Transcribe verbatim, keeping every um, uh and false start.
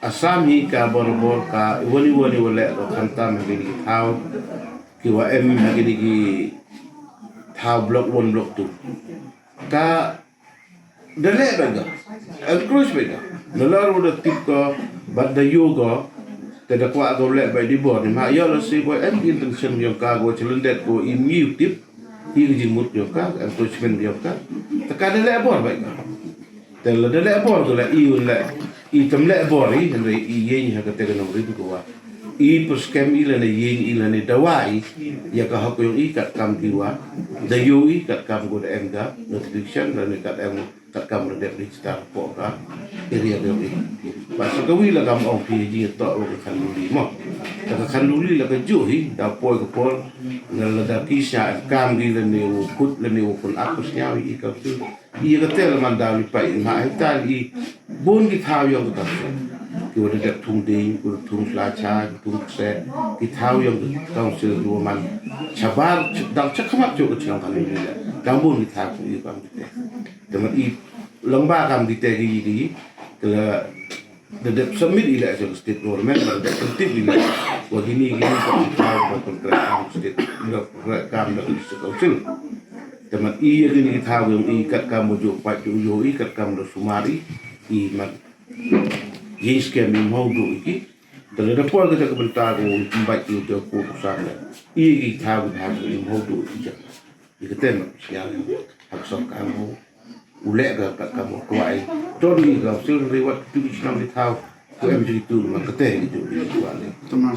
Assam hi ka borabor ka iwon iwon iwon leh ko khamtam ha kini ki thaw, ki wa em ha kini ki thaw block one, block two. Ka da leh bha ka, encroach bha ka. Nalor wa da tip ko, bad da yoh ko, te da kwah ko leh bha di bor ni ma yoh la si bha em intention yong ka ko chalyndet ko i mi u tip, i ka jingmut yong ka, encroachment yong ka. Te ka da leh bor bha ka. Te la da leh bor ko la i u leh, i tam leh bor i, hynrei i yeng ha ka te ka nongrim ko wa. I pyrskhem i lane yeng i lane dawa i, ya ka hok yong i kat kam ki wa. Da yoh i kat kam ko da em ka, notification lane kat em kat kam da dep register ko ka area yong i. Ba sa ka wi la kam ong phi ji to wa ka khanduli mo. Ta ka khanduli la ka ju hi, da poi ka por, la la da ki sha kam ki lane u kut lane u kun ak ko sñiaw i ka tu. I ka te la man da li pa i ma i ta i bun ki thaw yong ka. Ki wa da dep thung ding, ki wa da thung sla cha, ki thung kse, ki thaw yong ka council ki wa man. Chabar, dang chak khamat chok ka chong khanduli la. Dang bun ki thaw ki wa kam ki te. Te man i lang ba kam ki te ki, ki, ki la da dep submit i leh cha state government, da dep tip i leh. Wa kini, kini ka thaw ba contract kam state, contract kam da state council. Te man i ya kini ki thaw yong i kat kam mo jo pat jo yoh i kat kam da sumar i, i man. Yeng skem i mo do i ki. Te la da poi ka te ka bynta ko mbait i te ko ko sang le. I ki thaw ki thaw i mo do i ki. I ka te man sñiaw ha ka sorkar mo. U leh ka kat kam mo kwah i. Ton i ka sel reward tu i sñiaw i thaw. Ko em ji tu man ka te i tu i kwah le.